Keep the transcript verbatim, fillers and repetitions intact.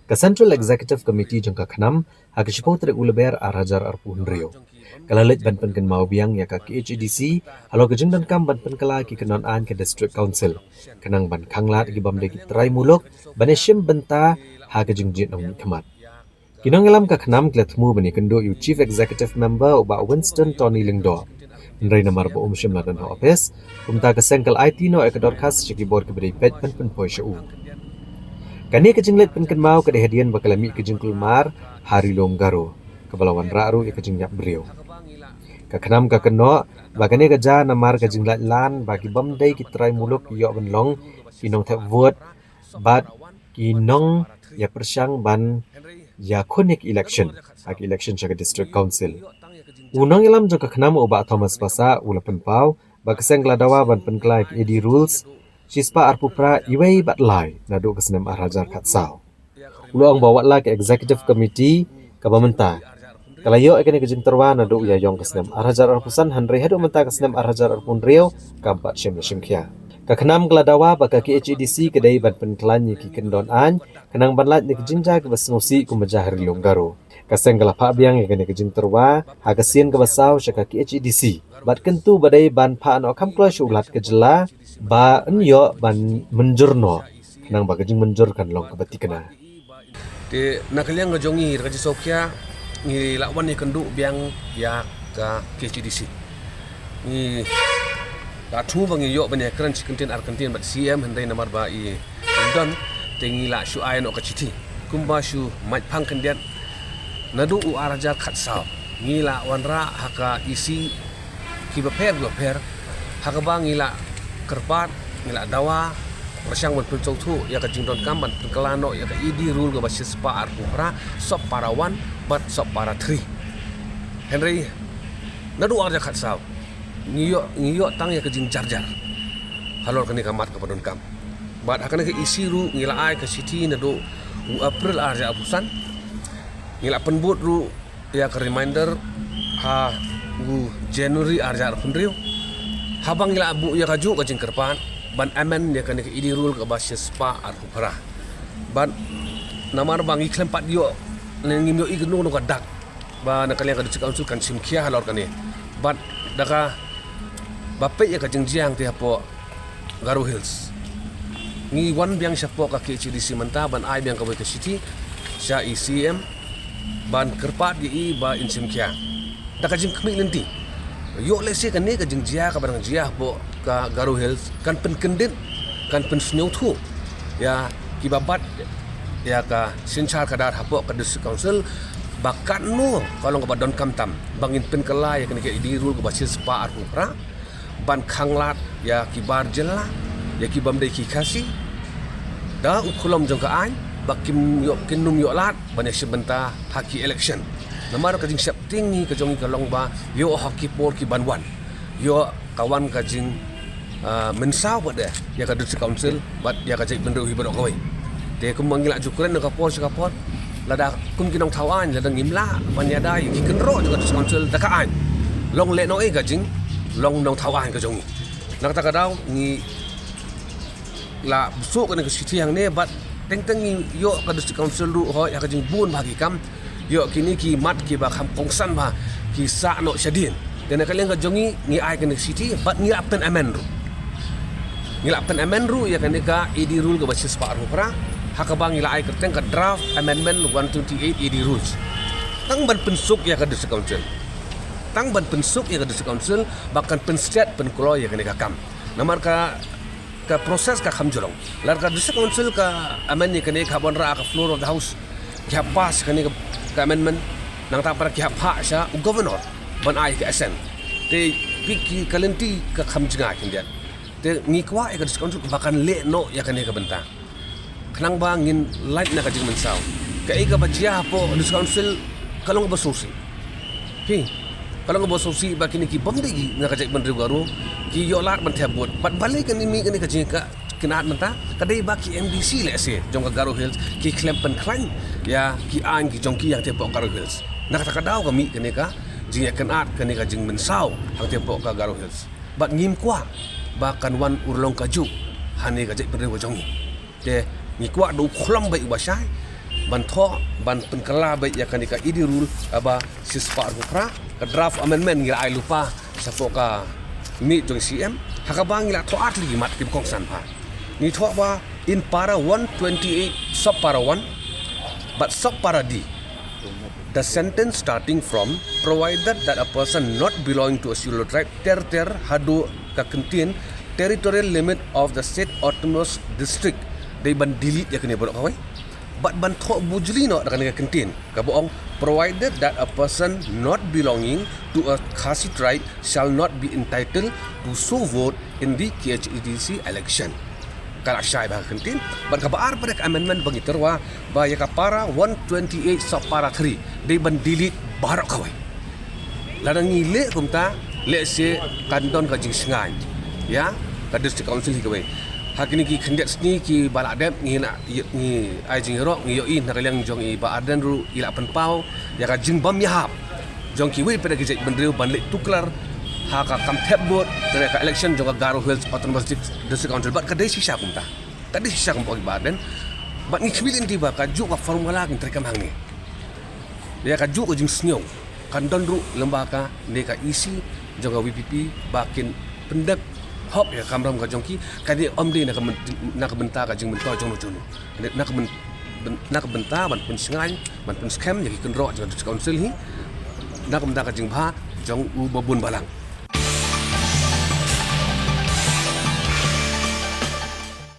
Ka Central Executive Committee jong ka KHNAM ha ka shiphew tarik u Lber ar hajar arphew hynriew ka la leit ban pynkynmaw biang ïa ka KHADC halor ka jingdonkam ban pynkylla ki kyndon aiñ ka District Council, khnang ban khanglad ïa ki bym dei ki trai muluk ban ïashim bynta ha ka jingjied nongmihkhmat. Ki nongïalam ka KHNAM ki la thmu ban ïakynduh ïa u Chief Executive Member u Bah Winston Tony Lyngdoh. Hynrei namar ba um shym la don ha ophis, kumta ka seng ka la aiti noh ïa ka dorkhas sha ki bor kiba dei peit ban pynpoi sha u. Kane ka jingleit pynkynmaw ka dei hadien ba ka la mih ka jingkulmar ha Ri Lum Garo, kaba la wanrah ruh ïa ka jingïap briew. Ka KHNAM ka kynnoh ba kane ka jia namar ka jinglait lan ba ki bym dei ki trai muluk ki ïoh ban long ki nongthep vote bad ki nongïapyrshang ban ïakhun ïa ka election, ha ka election sha ka District Council. U nongïalam jong ka KHNAM u Bah Thomas Passah u la pynpaw ba ka seng ka la dawa ban pynkylla ïa ka A D rules shispah arphew phra iwei bad lai naduh ka snem ar hajar khatsaw. U la ong ba wat la ka Executive Committee kaba mynta ka la ïoh ïa kane ka jingtyrwa naduh ïa ïong ka snem ar hajar arphew san, hynrei haduh mynta ka snem ar hajar arphew hynriew kam pat shim la shim khia. Ka KHNAM ka la dawa ba ka KHADC ka dei ban pynkhlaiñ ïa ki kyndon aiñ, khnang ban lait na ki jingjia kiba sngewsih kumba jia ha Ri Lum Garo. Ka seng ka la phah biang ïa kane ka jingtyrwa ha ka sien kaba saw sha ka KHADC bad kyntu ba dei ban phah noh kham kloi sha u Lat ka jylla ba un ïoh ban mynjur noh, khnang ba ka jingmynjur kan long kaba tikna. Te na ka liang ka jong ngi, da ka jingsngewkhia, ngi la wan ïakynduh biang ïa ka KHADC. Ngi la thmu ba ngi ïoh ban ïakren shi kyntien ar kyntien bad CEM, hynrei namar ba i don, te ngi la shu ai noh ka shithi. Kumba shu mait phang khyndiat, naduh u ar hajar khatsaw ngi la wanrah ha ka EC kiba pher kiba pher, ha kaba ngi la kyrpad, ngi la dawa pyrshang ban pynsngewthuh ïa ka jingdonkam ban pynkylla noh ïa ka A D rule kaba shispah arphew phra, sub para one bad sub para three. Hynrei naduh ar hajar khatsaw ngi ïoh, ngi ïoh tang ïa ka jingjarjar halor kane ka mat kaba donkam. Bad ha kane ka EC ruh ngi la ai ka shithi naduh u April ar hajar arphew san. Ngi la pynbud ruh ïa ka reminder ha u January ar hajar arphew hynriew, haba ngi la buh ïa kajuh ka jingkyrpad ban amend ïa kane ka A D rule kaba shispah arphew phra. Bad namar ba ngi khlem pat ïoh, ne ngim ïoh i kano kano ka dak ba na ka liang ka District Council kan shim khia halor kane. Bad da kaba peit ïa ka jingjia hangtei hapoh Garo Hills, ngi wan biang shapoh ka KHADC mynta ban ai biang kawei ka shithi sha i CEM ban kyrpad ïa i ba in shim khia da ka jingkhmih lynti. Ïoh lehse kane ka jingjia kaba dang jia hapoh ka Garo Hills kan pynkyndit, kan pynsngewthuh ïa kiba bat ïa ka synshar khadar hapoh ka District Council ba katno ka long kaba donkam tam ba ngin pynkylla ïa kane ka A D rule kaba shispah arphew phra ban khanglad ïa ki bar jylla, ïa ki bym dei ki Khasi da u khulom jong ka aiñ ba kim ïoh, kin nym ïoh lad ban ïashim bynta ha ki election. Namar ka jingsheptieng ngi ka jong ngi ka long ba ïoh ha ki por ki ban wan ïoh ka wan ka jing, ah, mynsaw pat de ïa ka District Council bad ïa ka jaitbynriew hi baroh kawei. Te kumba ngi la ju kren na ka por sha ka por, lada kum ki nongthaw aiñ, lada ngim lah ban ïada ïa ki kynroh jong ka District Council da ka aiñ, long lehnohei ka jinglong nongthaw aiñ ka jong ngi. Na kata ka daw ngi la buh shuh kane ka shithi hangne bad teng teng ngi ïoh ka District Council ruh hoi ha ka jingbun bha ki kam, ïoh kine ki mat kiba kham kongsan bha ki sah noh shadien. Te na ka liang ka jong ngi, ngi ai kane ka shithi bad ngi la pyn amend ruh. Ngi la pyn amend ruh ïa kane ka A D rule kaba shispah arphew phra, ha kaba ngi la ai kyrteng ka draft amendment one twenty-eight A D rules. Tang ban pynsuk ïa ka District Council. Tang ban pynsuk ïa ka District Council ba kan pynstet pynkloi ïa kane ka kam. Namar ka ka process ka kham ju long. Lada ka District Council ka amend ïa kane, ka hap wanrah ha ka floor of the House, ki hap pass kane ka, ka amendment, nangta pat ki hap phah sha u Governor ban ai ka assent. Te phi, ki ka lynti ka kham jngai khyndiat. Te ngi kwah ïa ka District Council ba kan lehnoh ïa kane ka bynta, khnang ba ngin lait na ka jingmynsaw. Kaei kaba jia hapoh District Council ka long kaba sngewsih. Phi, ka long kaba sngewsih ba kine ki bym dei na ka jaitbynriew Garo ki ïoh lad ban thep vote. Bad balei kane, mih kane ka jingkynad mynta? Ka dei ba ki MDC lehse jong ka Garo Hills ki khlem pynkhlaiñ ïa ki aiñ ki jong ki hangtei hapoh Garo Hills. Na kata ka daw ka mih kane ka jingïakynad, kane ka jingmynsaw hangtei hapoh ka Garo Hills. Bad ngim kwah ba kan wan urlong kajuh ha kane ka jaitbynriew ka jong ngi. Te ngi kwah da u khlem bad uba shai, ban thoh, ban pynkylla beit ïa kane ka E D rule kaba shispah arphew phra, ka draft amendment ngi la ai lypa shapoh ka miej jong C M, ha kaba ngi la thoh ar tylli ki mat kiba kongsan bha. Ngi thoh ba in para one twenty-eight sub para one bad sub para D, the sentence starting from provided that a person not belonging to a scheduled tribe ter ter haduh ka kyntien territorial limit of the state autonomous district, dei ban delete ïa kane baroh kawei bad ban thoh bujli noh da kane ka kyntien kaba ong, provided that a person not belonging to a Khasi tribe shall not be entitled to so vote in the K H A D C election. Ka la shai bha ka kyntien. Bad kaba ar pat ka amendment ba ngi tyrwa ba ïa ka para one twenty-eight sub para three dei ban delete baroh kawei. Lada ngi leh kumta, lehse kan don ka jingsngaiñ ïa ka District Council hi kawei. Ha kine ki khyndiat sngi kiba la dep ngi na, ngi ai jingïaroh, ngi ïohi na ka liang jong i Bah Ardent ruh i la pynpaw ïa ka jingbym ïahap jong kiwei pat ki jaitbynriew ban leit tuklar ha ka kam thep vote ha ka election jong ka Garo Hills Autonomous Dis-, District Council. Bad ka dei shisha kumta. Ka dei shisha kumta, i Bah Ardent. Bad ngi khmih lynti ba kajuh ka formula kin treikam hangne. Ïa kajuh ka jingsngew kan don ruh lyngba kane ka E C jong ka V P P ba kin pyndep hok ïa ka kamram ka jong ki, ka dei ym dei na ka byn-, na ka bynta ka jingmyntoi jong no jong no. Ka dei na ka byn-, byn-, na ka bynta ban pynshngaiñ, ban pynskhem ïa ki kynroh jong ka District Council hi na ka bynta ka jingbha jong u babun balang.